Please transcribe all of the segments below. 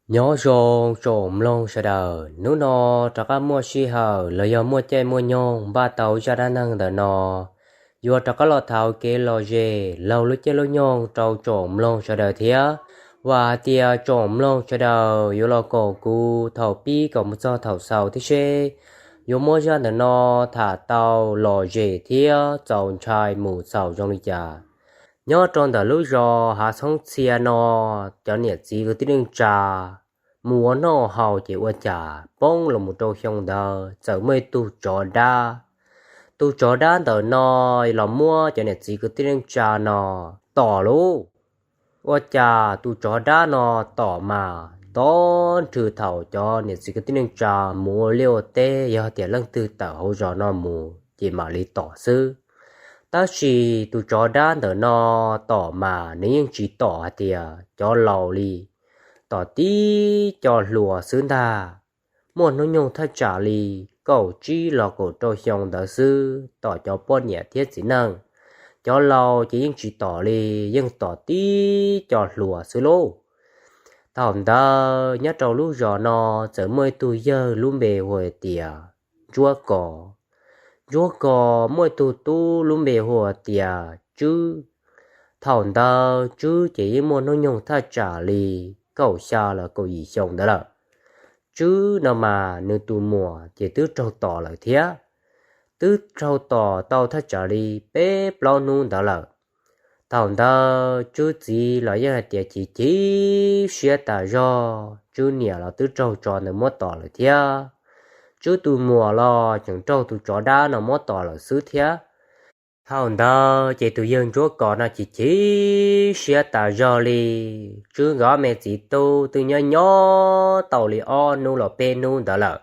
Nyob zoo tsoom mloog sawv daws, hnub no rov qab muaj sij hawm los yog muaj caij muaj nyoog npaj tau zaj dab neeg ntawm no, yuav rov qab los thov kev lom zem laug lub caij lub nyoog rau tsoom mloog sawv daws thiab. Vam hais tias tsoom mloog sawv daws yuav los koom kuv thaum pib kom mus txog thaum xaus thiab seb yuav muab zaj ntawm no tham tau lom zem thiab txaus ntshai mus txaus zoo li cas. Nyob rau ntawm lub zos Hav Txhoob Txhia no, cov niam txiv kwv tij neej tsa mus ua noj haus ces ua cas poob los mus rau xyoo ntawd txawm muaj ib tug tsov dab. Tus tsov dab ntawm no los muab cov niam txiv kwv tij neej tsa no tom lauj. Ua cas tus tsov dab no tom mas tov nrhw thaum cov niam txiv kwv tij neej tsa mus ua liaj ua teb, yog tias leej twg tawm hauv zos no mus ces mam li tom xwb. Tab sis tus tsov dab ntawm no tom mas nws yeej tsis tom hais tias cov laus li, tom tib co hluas xwb ntag. Muaj hnub nyoog thaj tsam li kaum tsib los kaum rau xyoo ntawd xwb, tom cov poj niam thiab txiv neej. Cov laus ces yeej tsis tom li, yeej tom tib co hluas xwb lauj. Thaum ntawd nyob rau lub zos no txawm muaj ib tug yawg lub npe hu hais tias Ntsuab Kos. Ntsuab Kos muaj ib tug tub lub npe hu hais tias Tswb. Thaum ntawd Tswb ces yeej muaj hnub nyoog thaj tsam li kaum xya los kaum yim xyoo ntawd lawm. Tswb no mas nws tus muam ces twb raug tom lawm thiab, twb raug tom tau thaj tsam li peb plaub hnub ntawd lawm. Thaum ntawd Tswb txiv los yeej hais tias chim chim siab tas zog, Tswb niam los twb raug tsov ntawd muab tom lawm thiab, Tswb tus muam los tseem raug tus tsov dab no muab tom lawm xwb thiab. Thaum ntawd ces tus yawg Ntsuab Kos no chim chim siab tas zog li. Tswb nkawd ob me txiv tub twb nyob nyob tau li ob hnub los peb hnub ntawd lawm.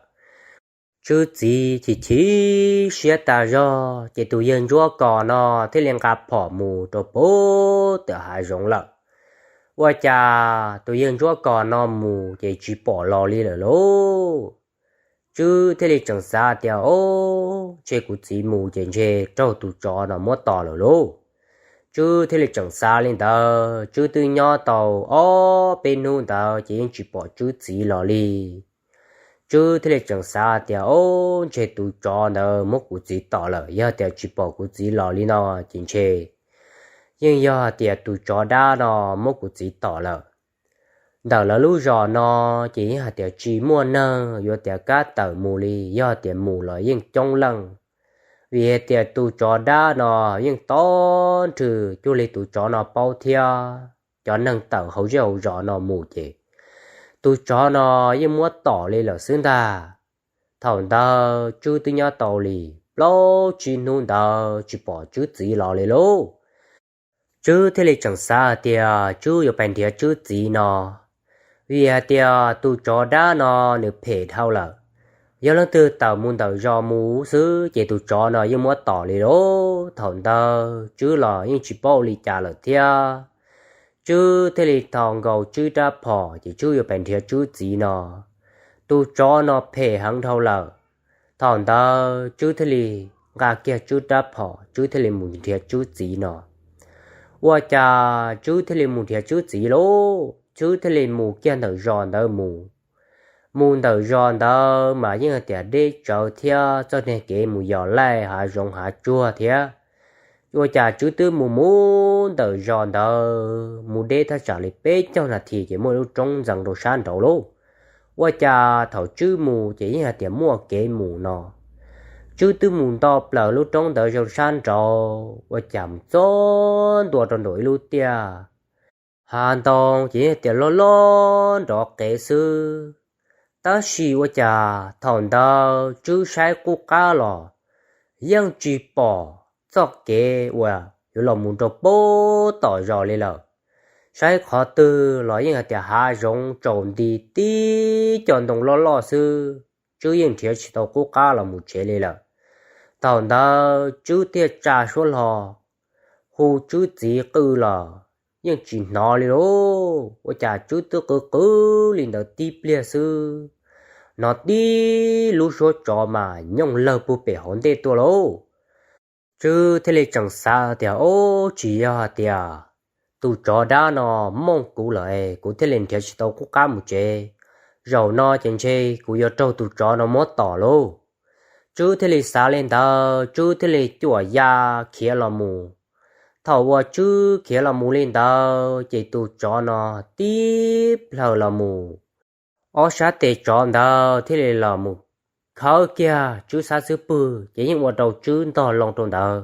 Tswb txiv chim chim siab tas zog ces tus yawg Ntsuab Kos no thiaj li nqa phom mus rau puag tim hav zoov lawm. Ua cas tus yawg Ntsuab Kos no mus ces tsis pom los li lawm lauj. Tswb thiaj li tseem xav tias, Ob, ntshe kuv txiv mus ces ntshe raug tus tsov no muab tom lawm lauj. Tswb thiaj li tseem xav li ntawd, Tswb twb nyob tau ob peb hnub ntawd ces yeej tsis pom Tswb txiv los li. Tswb thiaj li tseem xav tias, Ob, ntshe tus tsov ntawd muab kuv txiv tom lawm, yog tias tsis pom kuv txiv los li no ces ntshe yeej yog hais tias tus tsov dab no muab kuv txiv tom lawm. Ntawm lawv lub zos no ces yeej hais tias tsis muaj neeg yuav tias kam tawm mus li, yog tias mus los yeej coob leej. Vim hais tias tus tsov dab no yeej tov nrhw cuag li tus tsov no paub thiab, cov neeg tawm hauv zej hauv zos no mus ces tus tsov no yeej muab tom li lawm xwb ntag. Thaum ntawd Tswb twb nyob tau li plaub tsib hnub ntawd tsis pom Tswb txiv los li lauj. Tswb thiaj li tseem xav hais tias Tswb yuav pais nrhiav Tswb txiv no, vim hais tias tus tsov dab no nws phem dhau lawm. Yog leej twg tawm mus ntawm zos mus xwb ces tus tsov no yeej muab tom li lauj. Thaum ntawd Tswb los yeej tsis paub ua li cas lawm thiab. Tswb thiaj li thau nkaus Tswb rab phom ces Tswb yuav pais nrhiav Tswb txiv no. Tus tsov no phem heev dhau lawm. Thaum ntawd Tswb thiaj li nqa kiag Tswb rab phom, Tswb thiaj li mus nrhiav Tswb txiv no. Ua cas Tswb thiaj li mus nrhiav Tswb txiv lauj? Tswb thiaj li mus kiag ntawm zos ntawd mus. Mus ntawm zos ntawd mas yeej hais tias deb tsawv thiab txoj niag kev mus yos laij hav zoov hav tsuag thiab. Ua cas Tswb twb mus mus ntawm zos ntawd mus deb thaj tsam li peb caug nas this ces muaj lub roob ntxeev rau sab nraud lauj. Ua cas thaum Tswb mus ces yeej hais tias muaj kev mus no. Tswb twb mus nto plaws lub roob ntawd rau sab nraud, ua cas mus txog ntua rau nraum ib lub tiaj hav ntoo ces yeej hais tias loj loj nrov qev xwb. Tab sis ua cas thaum ntawd Tswb saib qub qab los yeej tsis pom txoj kev uas yuav los mus rau puag tom zos li lawm. Saib qhov twg los yeej hais tias hav zoov tsaus nti tib co ntoo loj loj xwb, Tswb yeej nrhiav tsis tau qub qab los mus tsev li lawm. Thaum ntawd Tswb thiaj tsa suab hlo hu Tswb txiv qw los yeej tsis hnov li lauj. Ua cas Tswb twb qw qw li ntawd tib pliag xwb, hnov tib lub suab tsov mas nyooj lawg puag pem hauv ntej tuaj lauj. Tswb thiaj li tseem xav tias, Ob, tsis yog hais tias tus tsov dab no mooj kuv lawm es kuv thiaj li nrhiav tsis tau qub qab mus tsev. Zaum no ces ntshe kuv yuav raug tus tsov no muab tom lauj. Tswb thiaj li xav li ntawd, Tswb thiaj li cuam ya khiav los mus. Thaum uas Tswb khiav los mus li ntawd ces tus tsov no tib plhaws los mus, ob sab tes tsov ntawd thiaj li los mus khawb kiag Tswb sab xub pwg ces yeej ua rau Tswb ntog loo rau ntawd.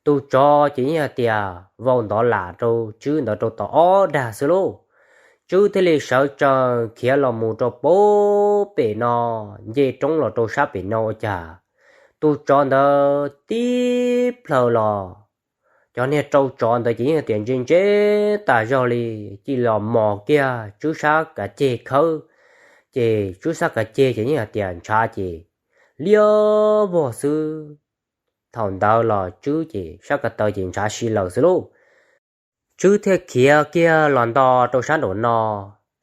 Tus tsov ces yeej hais tias vau ntov lam rau Tswb ntawd rau tau ob dag xwb lauj. Tswb thiaj li sawv tsees khiav los mus rau pem no, nce roob los rau sab pem no ua cas tus tsov ntawd tib plhaws los, cov niag rau tsov ntawd ces yeej tias ntse ntse tas zog li, cia los mos kiag Tswb sab kav ceg khawb, ces Tswb sab kav ceg ces yeej hais tias ntshav ces liab vog xwb. Thaum ntawd los Tswb ces sab ko taw ces ntshav si lawm xwb lauj. Tswb thiaj khiav kiag los nto rau sab nraum no,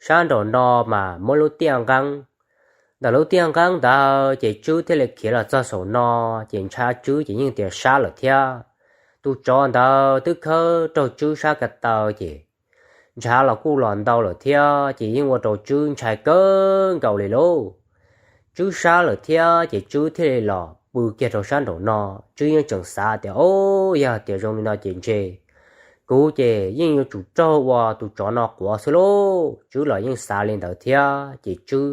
sab nraum no mas muaj lub tiaj nqeeb. Ntawm lub tiaj nqeeb ntawd ces Tswb thiaj li khiav los txog saum no, ces ntshav Tswb ces yeej tias sab lawm thiab. Tus tsov ntawd twb khawb raug Tswb sab ko taw ces ntshav los kuj los ntau lawm thiab, ces yeej ua rau Tswb ntshai kawg nkaus li lauj. Tswb sab lawm thiab ces Tswb thiaj li los pw kiag rau sab nraum no. Tswb yeej tseem xav tias, o, yog tias zoo li no ces ntshe kuv ces yeej yuav tsum raug ua tus tsov no quav xwb lauj. Tswb los yeej xav li ntawd thiab ces Tswb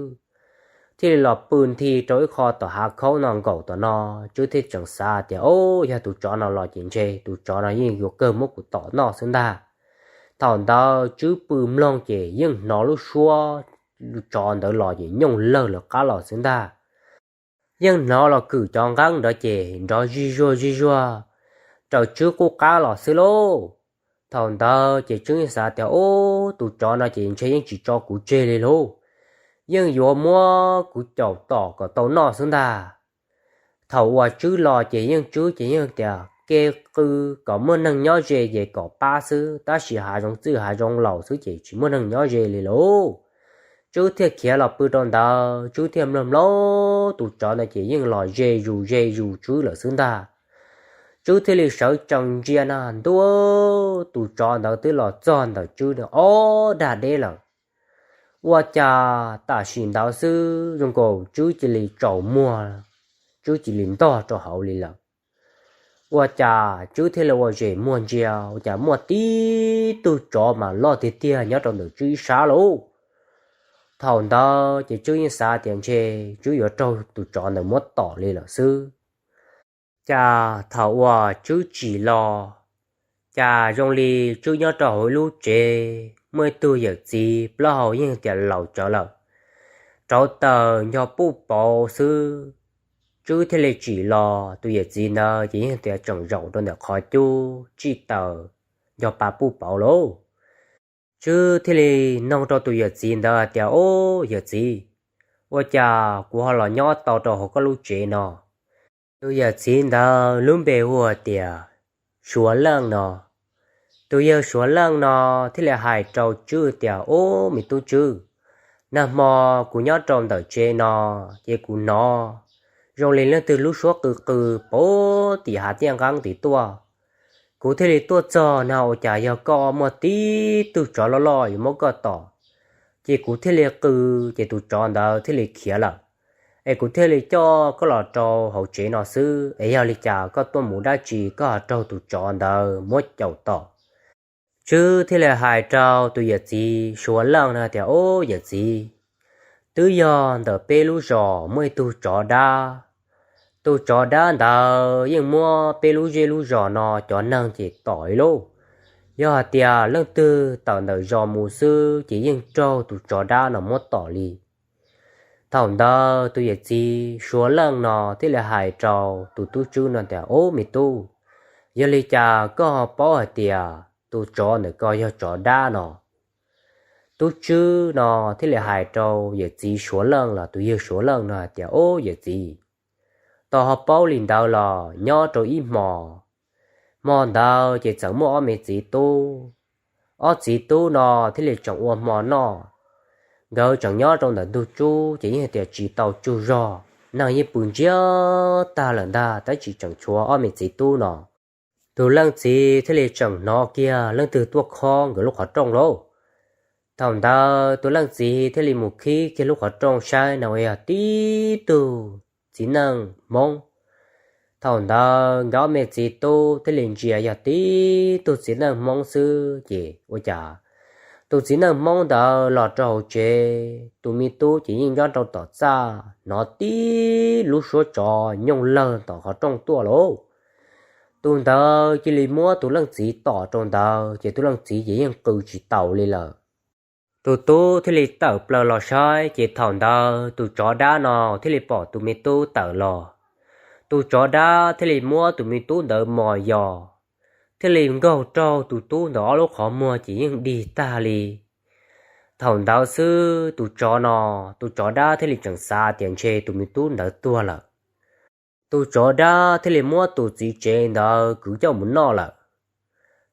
thiaj li los pw nthi rau ib qho tom hav khaub no nkaum tom no. Tswb thiaj tseem xav tias, o, yog tus tsov no los ces ntshe tus tsov no yeej yuav kawg muab kuv tom noj xwb ntag. Thaum ntawd Tswb pw mloog ces yeej hnov lub suab tsov ntawd los ces nyooj lawg lawv qab los xwb ntag. Yeej hnov los kwm cov nqeeb ntawd ces nrov zij zuag zij zuag raws Tswb qub qab los xwb lauj. Thaum ntawd ces Tswb yeej xav tias, o, tus tsov no ces ntshe yeej tsis tso kuv tseg li lauj, yeej yuav muab kuv caum tom kom tau noj xwb ntag. Thaum uas Tswb los ces yeej Tswb ces yeej tias ke qw kom muaj neeg nyob ze ces kom pab xwb, tab sis hav zoov txwj hav zoov laus xwb ces tsis muaj neeg nyob ze li lauj. Tswb thiaj khiav los pw rau ntawd, Tswb thiaj mloog mloog tus tsov ntawd ces yeej los ze zus ze zus Tswb lawm xwb ntag. Tswb thiaj li sawv tsees ntsia na ntua, tus tsov ntawd twb los txog ntawm Tswb ob dag deb lawm. Ua cas tam sim ntawd xwb zoo nkaus Tswb cia li tsaus muag, Tswb cia li ntog rau hauv li lawm. Ua cas Tswb thiaj li ua zem muag ntsia ua cas muaj tib tug tsov mas loj tiag tiag nyob rau ntawm Tswb ib sab lauj. Thaum ntawd ces Tswb yeej xav tias ntshe Tswb yuav raug tus tsov ntawd muab tom li lawm xwb. Cas thaum uas Tswb tsim los, cas zoo li Tswb nyob rau hauv ib lub tsev, muaj ib tug yawm txiv plaub hau yeej tias laus tsawv lawm, rauv taws nco puj pauv xwb. Tswb thiaj li tsim los, tus yawm txiv ntawd ces yeej tias tseem zaum rau ntawm qhov cub tsij taws nco pa puj pauv lauj. Tswb thiaj li noog rau tus yawm txiv ntawd hais tias, o, yawm txiv, ua cas kuv ho los nyob tau rau hauv koj lub tsev no? Tus yawm txiv ntawd lub npe hu hais tias Suav Leej no. Tus yawg Suav Leej no thiaj li hais rau Tswb tias, o, me tub Tswb, nag hmo kuv nyob rau ntawm tsev no ces kuv hnov zoo li leej twg lub suab qw qw puag tim hav tiaj nqeeb tim tuaj. Kuv thiaj li tuaj txog no ua cas yog koj muaj tib tug tsov loj loj yuav muab koj tom, ces kuv thiaj li qw, ces tus tsov ntawd thiaj li khiav lawm. Es kuv thiaj li coj koj los rau hauv tsev no xwb, es yog li cas koj tuaj mus dab tsi koj ho raug tus tsov ntawd muab caum tom? Tswb thiaj li hais rau tus yawm txiv Suav Leej no tias, o, yawm txiv, twb yog ntawm peb lub zos muaj ib tug tsov dab. Tus tsov dab ntawd yeej muab peb lub zej lub zos no cov neeg ces tom li lauj. Yog hais tias leej twg tawm ntawm zos mus xwb ces yeej raug tus tsov dab no muab tom li. Thaum ntawd tus yawm txiv Suav Leej no thiaj li hais rau tus tub Tswb no tias, o, me tub, yog li cas koj ho paub hais tias tus tsov ntawm ko yog tsov dab no? Tub Tswb no thiaj li hais rau yawm txiv Suav Leej los tus yawg Suav Leej no hais tias, o, yawm txiv, tau ho paub li ntawd los nyob rau ib hmo, hmo ntawd ces txawm muaj ob me txiv tub. Ob txiv tub no thiaj li tseem ua hmo noj. Nkawd tseem nyob rau ntawm ntug tsub ces yeej tias tsis tau tsug zog, neeg yeej pw ntsiag tag lawm ntag, tab sis tseem tshuav ob me txiv tub no. Tus leej txiv thiaj li tseem hnov kiag leej twg tuaj khob nkawd lub qhov rooj lauj. Thaum ntawd tus leej txiv thiaj li mus khib kiag lub qhov rooj saib no uas yog tib tug txiv neej Hmoob. Thaum ntawd nkawd ob me txiv tub thiaj li ntsia yog tib tug txiv neej Hmoob xwb ces ua cas tus txiv neej Hmoob ntawd los rau hauv tsev, tus me tub ces yeej nyob rau tom txaj hnov tib lub suab tsov nyooj lawg tom qhov rooj tuaj lauj. Tus ntawd cia li muab tus leej txiv tom rau ntawd ces tus leej txiv ces yeej qw tsis taus li lawm. Tus tub thiaj li tawm plaws los saib ces thaum ntawd tus tsov dab no thiaj li pom tus me tub tawm los. Tus tsov dab thiaj li muab tus me tub ntawd mos yos, thiaj li nkaug raug tus tub ntawd ob lub qhov muag ces yeej dig tag li. Thaum ntawd xwb tus tsov no, tus tsov dab thiaj li tseem xav tias ntshe tus me tub ntawd tuag lawm. Tus tsov dab thiaj li muab tus txiv tsev ntawd kwv coj mus noj lawm.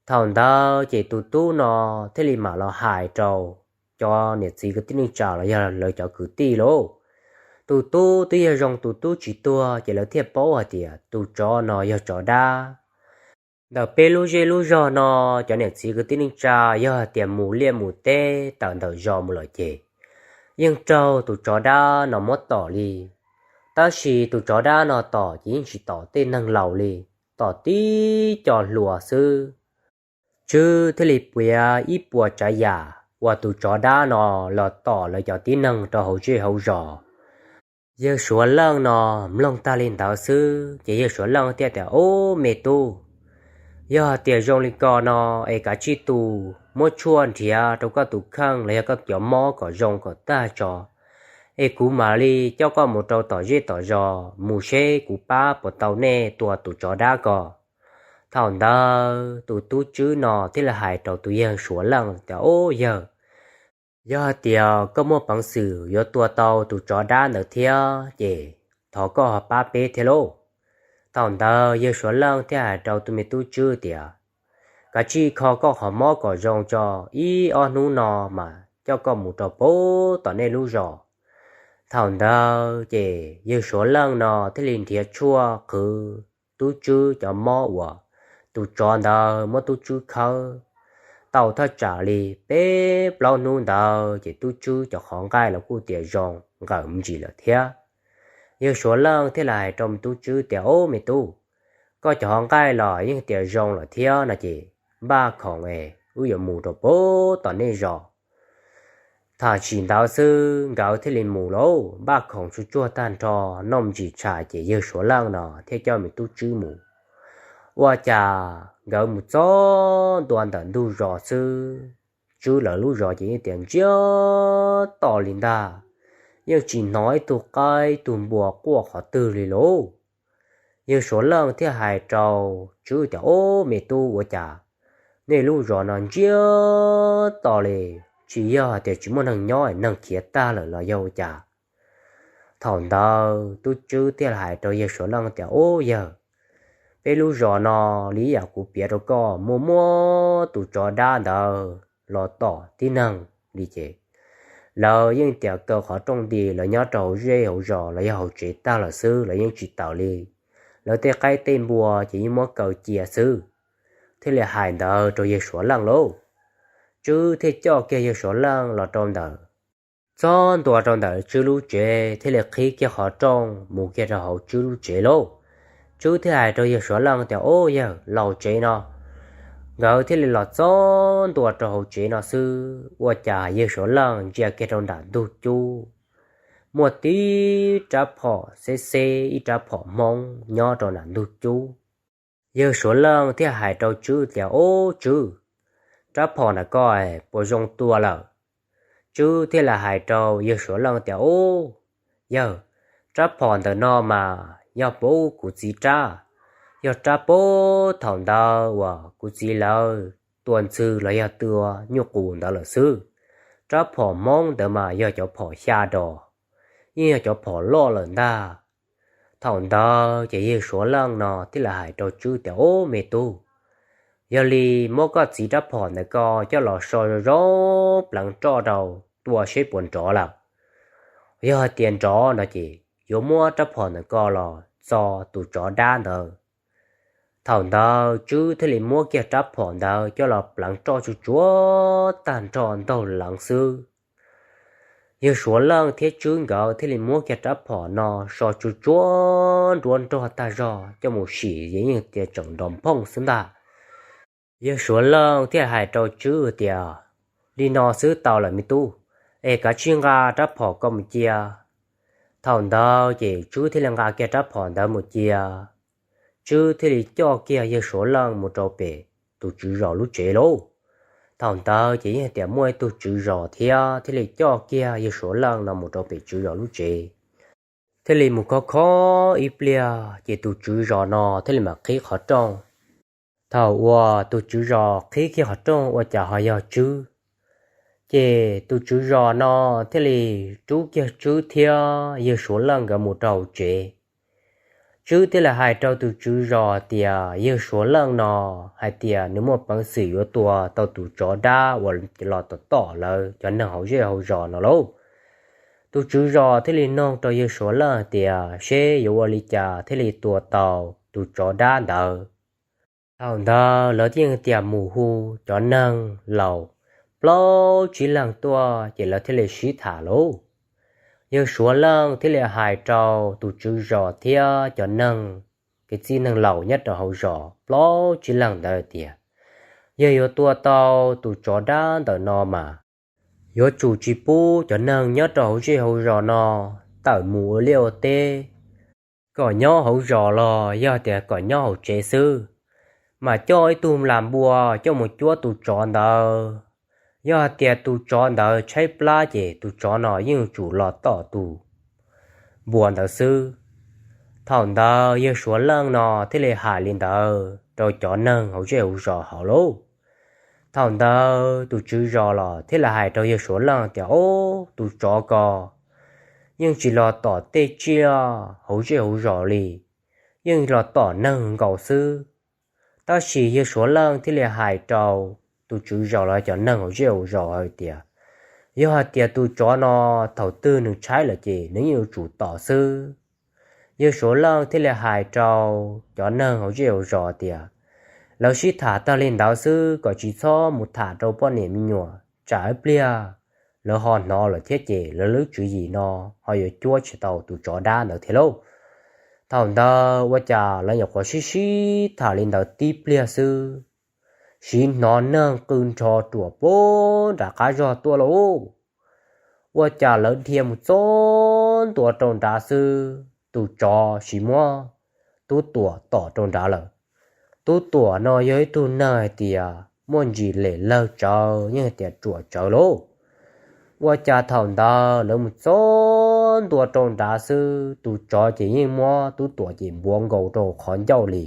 Thaum ntawd ces tus tub no thiaj li mam los hais rau cov niam txiv kwv tij neej tsa los yog lawv cov kwv tij lauj. Tus tub twb yog zoo tus tub tsis tuag ces lawv thiaj paub hais tias tus tsov no yog tsov dab. Ntawm peb lub zej lub zog no, cov niam txiv kwv tij neej tsa yog hais tias mus liaj mus teb tawm ntawm zos mus lawm ces yeej raug tus tsov dab no muab tom li. Tab sis tus tsov dab no tom ces yeej tsis tom tej neeg laus li, tom tib co hluas xwb. Tswb thiaj li piav ib puas tsav yam uas tus tsov dab no los tom lawv cov tib neeg rau hauv zej hauv zos. Yawg Suav Leej no mloog tag li ntawd xwb ces yawg Suav Leej thiaj tias, Ub me tub, yog hais tias zoo li ko no es kav tsij tu, muab tshuaj nrhiav rau koj tus kheej los yog koj cov mob kom zoo kom tag tso, es kuv mam li coj koj mus rau tom zej tom zos mus seb kuv pab puas tau nej tua tus tsov dab ko. Thaum ntawd tus tub Tswb no thiaj li hais rau tus yawg Suav Leej tias, Ub yawg, yog hais tias koj muaj peev xwm yuav tua tau tus tsov dab ntawd thiab ces thov koj ho pab peb thiab lauj. Thaum ntawd yawg Suav Leej thiaj hais rau tus me tub Tswb tias, Kav tsij kho koj qhov mob kom zoo tso, ib ob hnub no mas coj koj mus rau pem tom nej lub zos. Thaum ntawd ces yawg Suav Leej no thiaj li nrhiav tshuaj qhwv tub Tswb cov mob uas tus tsov ntawd muab tub Tswb khawb. Tau thaj tsam li peb plaub hnub ntawd ces tub Tswb cov qhov nqaij los kuj tias zoo nqawm me ntsis lawm thiab. Yawg Suav Leej thiaj li hais rau me tub Tswb tias, Ub me tub, koj cov qhov nqaij los yeej tias zoo lawm thiab no ces npaj khoom es wb yuav mus rau pem tom nej zos. Thaum tsis ntawd xwb nkawd thiaj li mus lauj, npaj khoom tsuj tsuag tag nrho, noj me ntsis tshais ces yawg Suav Leej no thiaj coj me tub Tswb mus. Ua cas nkawd mus txog ntua ntawm ntug zos xwb, Tswb lawv lub zos ces yeej tias ntsiag to li ntag, yeej tsis hnov ib tug qaib ib tug npua quaj qhov twg li lauj. Yawg Suav Leej thiaj hais rau Tswb tias, Ub me tub, ua cas nej lub zos no ntsiag to li, tsis yog hais tias tsis muaj neeg nyob, neeg khiav tag lawm los yog ua cas? Thaum ntawd tub Tswb thiaj hais rau yawg Suav Leej tias, Ub yawg, peb lub zos no li ib yam kuv piav rau koj, muaj muab tus tsov dab ntawd los tom tib neeg li ces lawv yeej tias kaw qhov rooj nti, lawv nyob rau hauv zej hauv zos los yog hauv tsev tag lawm xwb, lawv yeej tsis tawm li. Lawv tej qaib tej npua ces yeej muab kaw cia xwb. Thiaj li hais ntawd rau yawg Suav Leej lauj. Tswb thiaj coj kiag yawg Suav Leej los rau ntawm, txog ntua rau ntawm Tswb lub tsev thiaj li qhib kiag qhov rooj mus kiag rau hauv Tswb lub tsev lauj. Tswb thiaj hais rau yawg Suav Leej tias, Ub yawg, los tsev no. Nkawd thiaj li los txog ntua rau hauv tsev no xwb, ua cas yawg Suav Leej ntsia kiag rau nram ntug cub, muaj tib rab phom xeb xeb, ib rab phom Hmoob nyob rau nram ntug cub. Yawg Suav Leej thiaj hais rau Tswb tias, Ub Tswb, rab phom ntawm ko puas zoo tua lawm? Tswb thiaj li hais rau yawg Suav Leej tias, Ub yawg, rab phom ntawm no mas yog pub kuv txiv rab, yog rab pub thaum ntawd uas kuv txiv lawv tua ntxhw los yog tua nyuj qus ntawd lawm xwb. Rab phom Hmoob ntawd mas yog cov phom xya dos, yeej yog cov phom loj lawm ntag. Thaum ntawd ces yawg Suav Leej no thiaj li hais rau Tswb tias, Ub me tub, yog li muab koj txiv rab phom ntawm ko coj los so zoo zoo pleev roj rau, tua seb puas nrov lawm. Yog hais tias nrov no ces yuav muab rab phom ntawm ko los txo tus tsov dab ntawd. Thaum ntawd Tswb thiaj li muab kiag rab phom ntawd coj los pleev roj tsuj tsuav tag nrho ntaug leev xwb. Yawg Suav Leej thiab Tswb nkawd thiaj li muab kiag rab phom no so tsuj tsuav nruab nrog tag zog coj mus sim, yeej tias tseem nrov nphooj xwb ntag. Yawg Suav Leej thiaj hais rau Tswb tias, Li no xwb tau lawm me tub, es kav tsij nqa rab phom ko mus cia. Thaum ntawd ces Tswb thiaj li nqa kiag rab phom ntawd mus cia. Tswb thiaj li coj kiag yawg Suav Leej mus rau pem tus tswv zos lub tsev lauj. Thaum ntawd ces yeej tias muaj ib tug tswv zos thiab thiaj li coj kiag yawg Suav Leej no mus rau pem tswv zos lub tsev. Thiaj li mus khob khob ib pliag ces tus tswv zos no thiaj li mam qhib qhov rooj. Thaum uas tus tswv zos qhib kiag qhov rooj ua cas ho yog Tswb. Ces tus tswv zos no thiaj li rub kiag Tswb thiab yawg Suav Leej nkawd mus rau hauv tsev. Tswb thiaj li hais rau tus tswv zos tias yawg Suav Leej no hais tias nws muaj peev xwm yuav tua tau tus tsov dab uas los tom tom lawv cov neeg hauv zej hauv zos no lauj. Tus tswv zos thiaj li noog rau yawg Suav Leej hais tias seb yuav ua li cas thiaj li tua tau tus tsov dab ntawd. Thaum ntawd lawv yeej tias mus hu cov neeg laus plaub tsib leeg tuaj ces lawv thiaj li sib tham lauj. Yawg Suav Leej thiaj li hais rau tus tswv zos thiab cov neeg, kev txij neeg laus nyob rau hauv zos plaub tsib leeg ntawd tias yog yuav tua tau tus tsov dab ntawm no mas yuav tsum tsis pub cov neeg nyob rau hauv zej hauv zos no tawm mus ua liaj ua teb, kom nyob hauv zos los yog tias kom nyob hauv tsev xwb, mas coj ib tug las npua coj mus cuab tus tsov ntawd. Yog hais tias tus tsov ntawd tshaib plab ces tus tsov no yeej yuav tsum los tom tus npua ntawd xwb. Thaum ntawd yawg Suav Leej no thiaj li hais li ntawd rau cov neeg hauv zej hauv zos hauv lauj. Thaum ntawd tus tswv zos los thiaj li hais rau yawg Suav Leej tias, Ob, tus tsov ko yeej tsis los tom tej tsiaj hauv zej hauv zos li, yeej los tom neeg nkaus xwb. Tab sis yawg Suav Leej thiaj li hais rau tus tswv zos los cov neeg hauv zej hauv zos hais tias, Yog hais tias tus tsov no thaum twg nws tshaib lawm ces nws yeej yuav tsum tom xwb. Yawg Suav Leej thiaj li hais rau cov neeg hauv zej hauv zos tias, Lawv sib tham tag li ntawd xwb, kom tsis txhob mus tham rau poj niam me nyuam, tsam ib pliag lawv ho hnov lawm thiab ces lawv lub tswv yim no ho yuav cuab tsis tau tus tsov dab ntawd thiab lauj. Thaum ntawd ua cas lawv nyuam qhuav sib sib tham li ntawd tib pliag xwb, siv hnov neeg qw nrho ruam puag nram qab zog tuaj lauj. Ua cas lawv dhia mus txog ntua rau nrad xwb, tus tsov siv muab Tub Tuam tom rau nrad lawm. Tub Tuam no yog ib tug neeg hais tias muaj ntsis lem lawg tsawv, yeej hais tias ruam tsawv lauj. Ua cas thaum ntawd lawv mus txog ntua rau nrad xwb, tus tsov ces yeej muab Tub Tuam ces npuav nkaus rau qhov ncauj li.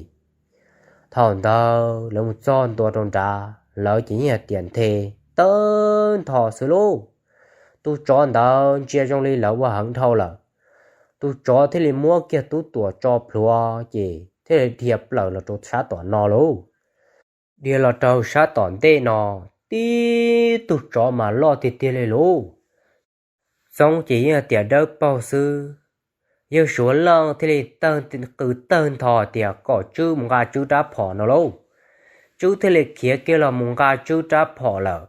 Thaum ntawd lawv mus txog ntua rau nrad, lawv ces yeej hais tias nthe tawg ntho xwb lauj. Tus tsov ntawd ntsia zoo li lawv ua heev dhau lawm. Tus tsov thiaj li muab kiag Tub Tuam tso plhuav ces thiaj li dhia plaws los rau sab tom no lauj. Dhia los rau sab tom ntej no, tib tug tsov mas loj tiag tiag li lauj. Txoob ces yeej tias dawb paug xwb. Yawg Suav Leej thiaj li qw tawg ntho tias kom Tswb mus nqa Tswb rab phom no lauj. Tswb thiaj li khiav kiag los mus nqa Tswb rab phom lawm.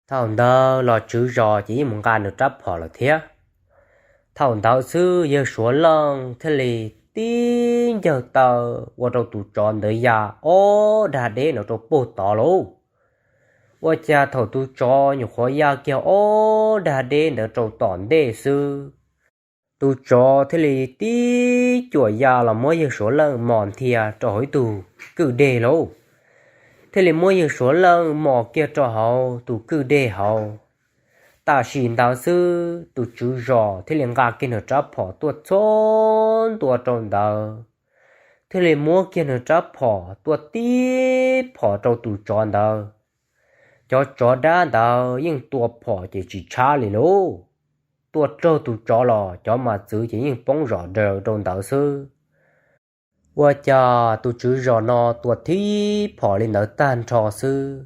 Thaum ntawd los tswv zos ces yeej mus nqa nws rab phom lawm thiab. Thaum ntawd xwb yawg Suav Leej thiaj li tib ncawg taw ua rau tus tsov ntawd ya ob dag deb no rau puag tod lauj. Ua cas thaum tus tsov nyuam qhuav ya kiag ob dag deb ntawd rau tom ntej xwb, tus tsov thiaj li tib cuam ya los muab yawg Suav Leej mos nthia rau hauv ib tug kwj deg lauj. Thiaj li muab yawg Suav Leej mos kiag rau hauv tus kwj deg hauv. Tam sim ntawd xwb tus tswv zos thiaj li nqa kiag nws rab phom tuaj txog ntua rau ntawd, thiaj li muab kiag nws rab phom tuaj tib phom rau tus tsov ntawd. Cov tsov dab ntawd yeej tua phom ces tsis tshab li lauj. Tua raug tus tsov los cov mas txwv ces yeej poob zom zaws rau ntawd xwb. Ua cas tus tswv zos no tua tib phom li ntawd tag nrho xwb,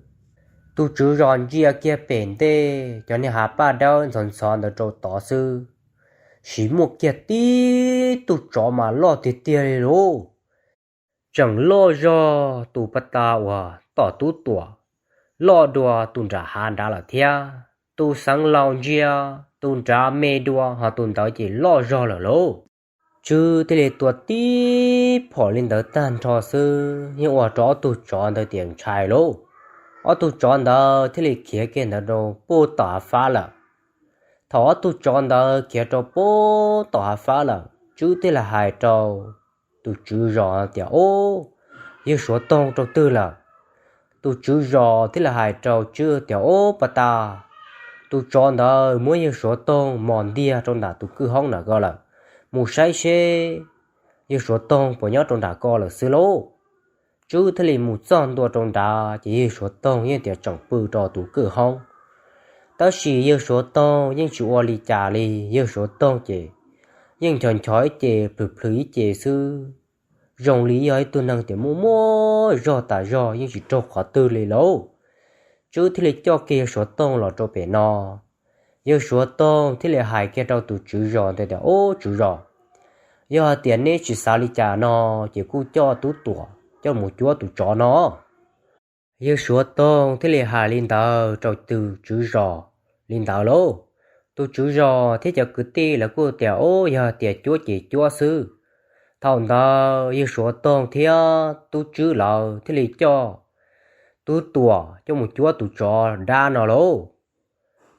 tus tswv zos ntsia kiag pem ntej cov niag hav paj dawb ntxhov ntxhov ntawd rau tod xwb, sis muaj kiag tib tug tsov mas loj tiag tiag li lauj. tseem loj zog tus pas tas uas tom Tub Tuam loj dua tus nram hav nrad lawm thiab. Tus xeev laus ntsia tus nrad me dua ho tus ntawd ces loj zog lawm lauj. Tswb thiaj li tua tib phom li ntawd tag nrho xwb yeej ua rau ob tug tsov ntawd tias ntshai lauj. Ob tug tsov ntawd thiaj li khiav kiag ntawd rau puag tom hav fab lawm. Thaum ob tug tsov ntawd khiav rau puag tom hav fab lawm, Tswb thiaj li hais rau tus tswv zos tias, Ub, yawg Suav Toog rau twg lawm? Tus tswv zos thiaj li hais rau Tswb tias, Ub, pas tas tus tsov ntawd muab yawg Suav Toog mos ntiag rau nram tus kwj hoob nram ko lawm. Mus saib seb yawg Suav Toog puas nyob rau nram ko lawm xwb lauj. Tswb thiaj li mus txog ntua rau nrad ces yawg Suav Toog yeej tias tseem pw rau tus kwj hoob. Tab sis yawg Suav Toog yeej tsis ua li cas li. Yawg Suav Toog ces yeej nchos nchos ib ce plhws plhws ib ce xwb, zoo li yog ib tug neeg tias muaj muaj zog tas zog yeej tsis raug qhov twg li lauj. Tswb thiaj li coj kiag yawg Suav Toog los rau pem no. Yawg Suav Toog thiaj li hais kiag rau tus tswv zos ntawd tias, Ub, tswv zos, yog hais tias neb tsis xav li cas no ces kuj coj Tub Tuam coj mus cuab tus tsov no. Yawg Suav Toog thiaj li hais li ntawd rau tus tswv zos li ntawd lauj. Tus tswv zos thiab cov kwv tij lawv kuj tias, Ub, yog tias cuab ces cuab xwb. Thaum ntawd yawg Suav Toog thiab tub Tswb lawv thiaj li coj Tub Tuam coj mus cuab tus tsov dab no lauj.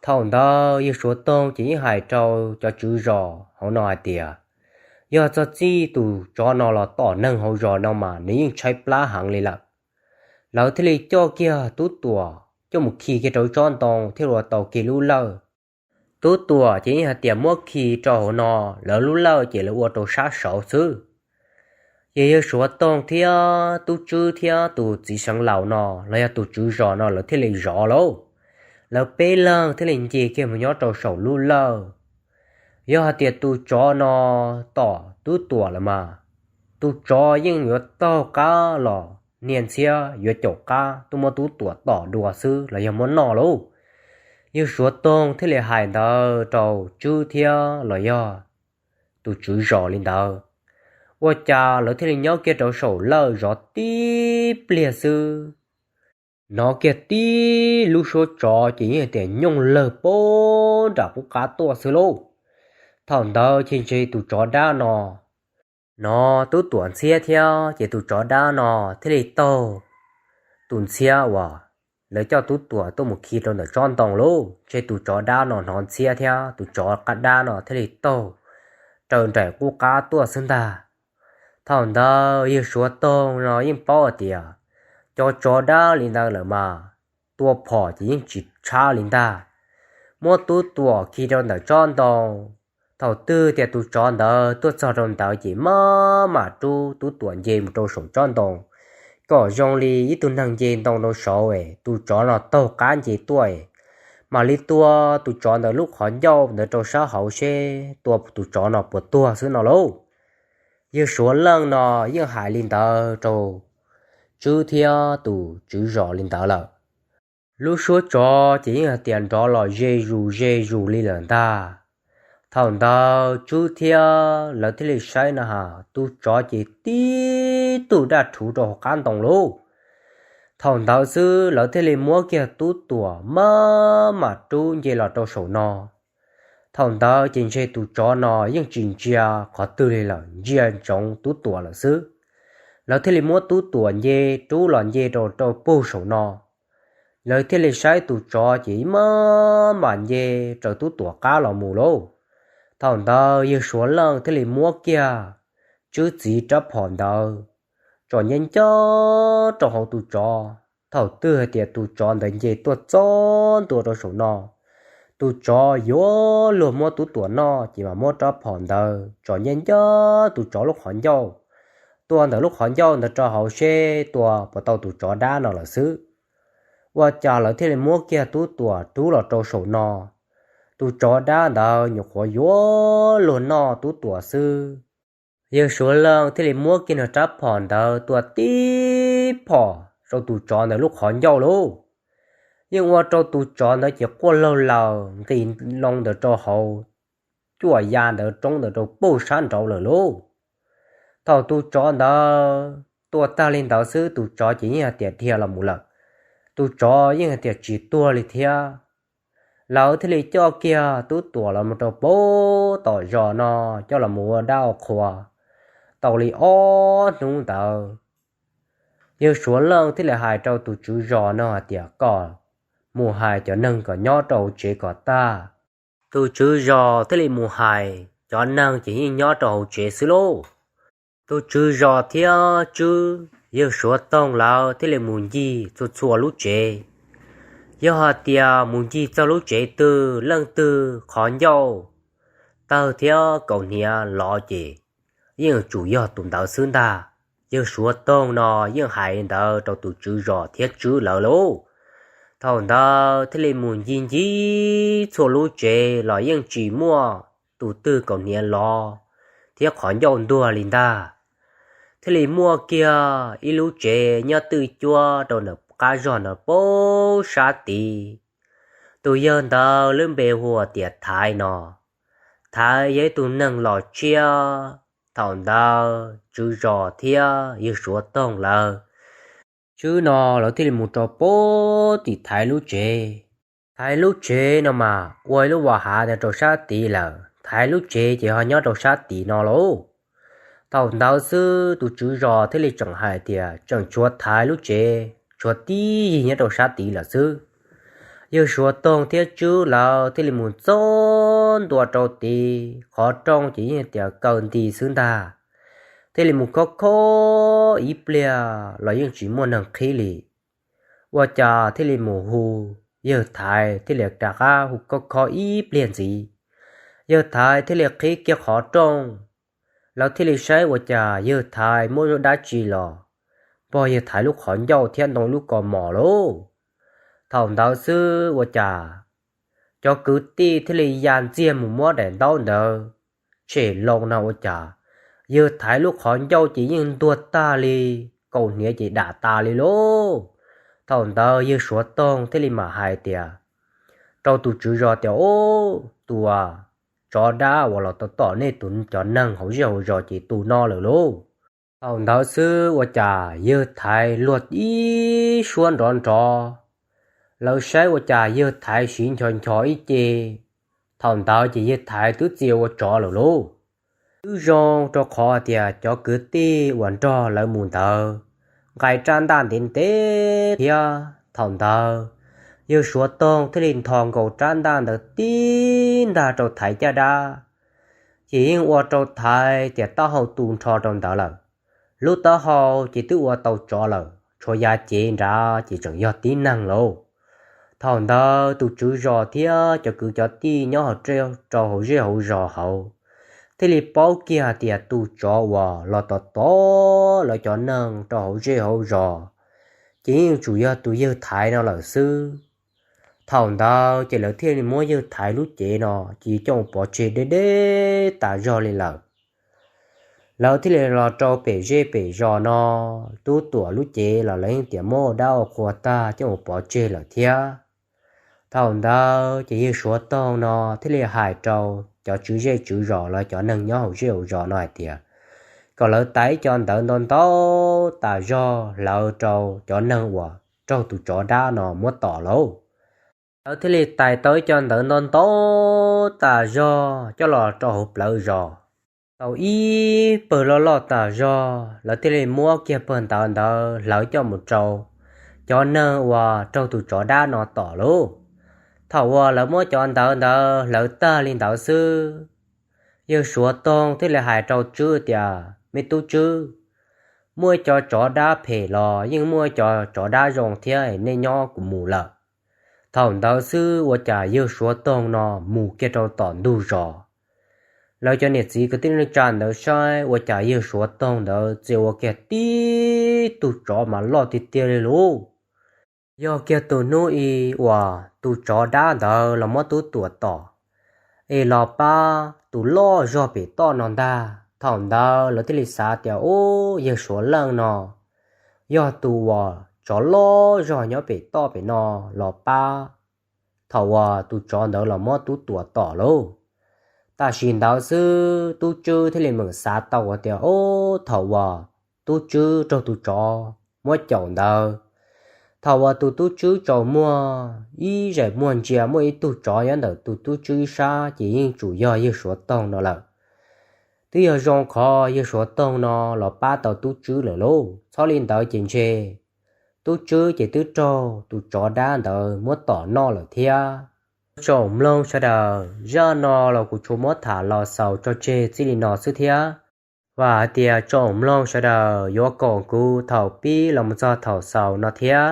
Thaum ntawd yawg Suav Toog ces yeej hais rau cov tswv zos hauv no hais tias, Yog txog txij tus tsov no los tom neeg hauv zos no mas nws yeej tshaib plab heev li lawm. Lawv thiaj li coj kiag Tub Tuam coj mus khi kiag rau tsob ntoo thiaj ua tau kiag lub lawj. Tub Tuam ces yeej hais tias muab khi rau hauv no, lawv lub lawj ces lawv ua rau sab saud xwb. Ces yawg Suav Toog thiab tub Tswb thiab tus txiv seev laus no los yog tus tswv zos no lawv thiaj li zov lauj. Lawv peb leeg thiaj li nce kiag mus nyob rau saum lub lawj. Yog hais tias tus tsov no tom Tub Tuam lawm mas, tus tsov yeej yuav taug qab los nias ntxhiab yuav caum qab tuaj muab Tub Tuam tom dua xwb los yog muab noj lauj. Yawg Suav Toog thiaj li hais ntawd rau Tswb thiab los yog tus tswv zos li ntawd. Ua cas lawv thiaj li nyob kiag rau saum lawj zov tib pliag xwb, hnov kiag tib lub suab tsov ces yeej tias nyooj lawg puag nram qub qab tuaj xwb lauj. Thaum ntawd ces ntshe tus tsov dab no hnov Tub Tuam ntxhiab thiab ces tus tsov dab no thiaj li taug tus ntxhiab uas lawv coj Tub Tuam tuaj mus khi rau ntawm tsob ntoo lauj. Ntshe tus tsov dab no hnov ntxhiab thiab tus tsov dab no thiaj li taug raws nraim qub qab tuaj xwb ntag. Thaum ntawd yawg Suav Toog no yeej paub hais tias cov tsov dab li ntawd lawm mas tua phom ces yeej tsis tshab li ntag. Muab Tub Tuam khi rau ntawm tsob ntoo, thaum twg tias tus tsov ntawd tuaj txog rau ntawd ces maj mam rub Tub Tuam nce mus rau saum tsob ntoo, kom zoo li ib tug neeg nce ntoo rau saud es tus tsov no taug qab nce tuaj es mam li tua tus tsov ntawd lub qhov ncauj ntawd rau sab hauv seb tua tus tsov no puas tuag xwb no lauj. Yawg Suav Leej no yeej hais li ntawd rau Tswb thiab tus tswv zos li ntawd lawm. Lub suab tsov ces yeej hais tias nrov los ze zus ze zus li lawm ntag. Thaum ntawd Tswb thiab lawv thiaj li saib na has tus tsov ces tib tug daj rhuv rau hauv qab ntoo lauj. Thaum ntawd xwb lawv thiaj li muab kiag Tub Tuam maj mam rub nce los rau saum no. Thaum ntawd ces ntshe tus tsov no yeej tsis ntsia qhov twg li lawm, ntsia ntsoov Tub Tuam lawm xwb. Lawv thiaj li muab Tub Tuam nce rub los nce rau rau puag saum no. Lawv thiaj li saib tus tsov ces maj mam nce raws Tub Tuam qab los mus lauj. Thaum ntawd yawg Suav Leej thiaj li muab kiag Tswb txiv rab phom ntawd tsom nce ncaj rau hauv tus tsov. Thaum twg hais tias tus tsov ntawd nce tuaj txog ntua rau saum no, tus tsov yuav luag muab Tub Tuam noj ces mam muab rab phom ntawd tsom nce ncaj tus tsov lub qhov ncauj, tua ntawm lub qhov ncauj ntawd rau hauv seb tua puas tau tus tsov dab no lawm xwb. Ua cas lawv thiaj li muab kiag Tub Tuam rub los rau saum no, tus tsov dab ntawd nyuam qhuav yuav luag noj Tub Tuam xwb. Yawg Suav Leej thiaj li muab kiag nws rab phom ntawd tua tib phom rau tus tsov ntawd lub qhov ncauj lauj. Yeej ua rau tus tsov ntawd ces quaj laug laws nqis loo ntawd rau hauv cuaj ya ntawd roob ntawd rau puag sab nraud lawm lauj. Thaum tus tsov ntawd tua tag li ntawd xwb tus tsov ces yeej hais tias dhia los mus lawm, tus tsov yeej hais tias tsis tuag li thiab. Lawv thiaj li coj kiag Tub Tuam los mus rau pem tom zos no, coj los mus ua dab ua qhua. Tau li ob hnub ntawd, yawg Suav Leej thiaj li hais rau tus tswv zos no hais tias kom mus hais cov neeg kom nyob rau hauv tsev kom tag. Tus tswv zos thiaj li mus hais, cov neeg ces yeej nyob rau hauv tsev xwb lauj. Tus tswv zos thiab Tswb, yawg Suav Toog lawv thiaj li mus ncig txhua txhua lub tsev. Yog hais tias mus ncig txog lub tsev twg leej twg qhov ncauj tawg thiab kaus hniav lov ces yeej tsum yog tus ntawd xwb ntag. Yawg Suav Toog no yeej hais li ntawd rau tus tswv zos thiab Tswb lawv lauj. Thaum ntawd thiaj li mus ncig ncig txhua lub tsev los yeej tsis muaj tus twg kaus hniav lov thiab qhov ncauj ntuag li ntag. Thiaj li muaj kiag ib lub tsev nyob twj cuab rau ntawm qab zos ntawd pem sab tid. Tus yawg ntawd lub npe hu tias Thaiv no. Thaiv yog ib tug neeg los tshiab. Thaum ntawd tswv zos thiab yawg Suav Toog lawv, Tswb no lawv thiaj li mus rau pem tim Thaiv lub tsev. Thaiv lub tsev no mas ua ib lub vas hav ntawd rau sab tid lawm, Thaiv lub tsev ces ho nyob rau sab tid no lauj. Thaum ntawd xwb tus tswv zos thiaj li tseem hais tias tseem tshuav Thaiv lub tsev, tshuav tib yig nyob rau sab tid lawm xwb. Yawg Suav Toog thiab Tswb lawv thiaj li mus txog ntua rau tid, qhov rooj ces yeej tias kaw nti xwb ntag. Thiaj li mus khob khob ib pliag los yeej tsis muaj neeg qhib li. Ua cas thiaj li mus hu, yawg Thaiv thiaj li rov qab hu khob khob ib pliag ntxiv. Yawg Thaiv thiaj li qhib kiag qhov rooj. Lawv thiaj li saib ua cas yawg Thaiv muab dab tsi los npog yawg Thaiv lub qhov ncauj thiab ntoo lub kaus mom lauj. Thaum ntawd xwb ua cas cov kwv tij thiaj li ya ntxiag mus muab daim ntaub ntawd tshem loo no ua cas yawg Thaiv lub qhov ncauj ces yeej ntuag tag li, kaus hniav ces dam tas li lauj. Thaum ntawd yawg Suav Toog thiaj li mam hais tias rau tus tswv zos tias, Ub, tus tsov dab uas los tom tom nej tus cov neeg hauv zej hauv zos ces tus no lawm lauj. Thaum ntawd xwb ua cas yawg Thaiv luag ib suab nrov nrov, lawv saib ua cas yawg Thaiv siv ncho ncho ib ce. Thaum ntawd ces yawg Thaiv twb txia ua tsov lawm lauj. Twb zoo rau qhov tias cov kwv tij uas nrog lawv mus ntawd nqa rab ntaj ntev ntev thiab. Thaum ntawd yawg Suav Toog thiaj li ntho nkaus rab ntaj ntawd tib ntag rau Thaiv caj dab, ces yeej ua rau Thaiv tias taub hau tu nrho rau ntawd lawm. Lub taub hau ces twb ua tau tsov lawm, tshuav yav cev nrad ces tseem yog tib neeg lauj. Thaum ntawd tus tswv zos thiab cov kwv cov tij nyob hauv rau hauv zej hauv zos hauv thiaj li paub kiag tias tus tsov uas los tom tom lawv cov neeg rau hauv zej hauv zos ces yeej yuav tsum yog tus yawg Thaiv no lawm xwb. Thaum ntawd ces lawv thiaj li muab yawg Thaiv lub cev no ces coj mus pov tseg deb deb tas zog li lawm. Lawv thiaj li los rau pem zej pem zos no, Tub Tuam lub cev los lawv yeej tias muab ua dab ua qhua tag coj mus pov tseg lawm thiab. Thaum ntawd ces yawg Suav Toog no thiaj li hais rau cov tswv zej tswv zos los cov neeg nyob hauv zej hauv zos no hais tias kom lawv tais ib co ntawv ntau ntau tas zog hlawv rau cov neeg uas raug tus tsov dab no muab tom lauj. Lawv thiaj li tais tau ib co ntawv ntau ntau tas zog coj los rau hauv plawv zos. Tau ib pawg loj loj tas zog, lawv thiaj li muab kiag pawg ntawv ntawd hlawv coj mus rau cov neeg uas raug tus tsov dab no tom lauj. Thaum uas lawv muab cov ntawv ntawd hlawv tag li ntawd xwb, yawg Suav Toog thiaj li hais rau Tswb tias, Me tub Tswb, muaj ib co tsov dab phem los yeej muaj ib co tsov dab zoo thiab, nej nyob kuv mus lawm. Thaum ntawd xwb ua cas yawg Suav Toog no mus kiag rau tom ntug zos. Lawv cov niam txiv kwv tij neej tsa ntawd saib ua cas yawg Suav Toog ntawd txia ua kiag tib tug tsov mas loj tiag tiag li lauj. Yog kiag tus hnub i uas tus tsov dab ntawd los muab Tub Tuam tom es los pab tus loj zog pem toj no ntag. Thaum ntawd lawv thiaj li xav tias, Ub, yawg Suav Leej no yog tus uas tsov loj zog nyob pem toj pem no los pab thaum uas tus tsov ntawd los muab Tub Tuam tom lauj. Tam sim ntawd xwb Tub Tswb thiaj li meem xav tau hais tias, Ub, thaum uas tub tswb raug tus tsov muab caum ntawd. Thaum uas tus tub tswb tsaus muag ib zais muag ntsia muaj ib tug tsov nyob ntawm tus tub tswb ib sab ces yeej tsuas yog yawg Suav Toog no lawm. Twb yog zoo qhov yawg Suav Toog no los pab tau tub tswb lawm lauj, txhob li ntawd ces ntshe tub tswb ces twb raug tus tsov dab ntawd muab tom noj lawm thiab. Tsoom mloog sawv daws, zaj no los kuv tsuas muab tham los xaus tso tseg txij li no xwb thiab. Vam hais tias tsoom mloog sawv daws yuav koom kuv thaum pib los mus txog thaum xaus no thiab.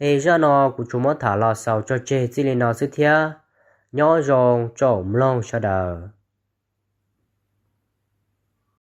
Es zaj no kuv tsuas muab tham los xaus tso tseg txij li no xwb thiab. Nyob zoo tsoom mloog sawv daws.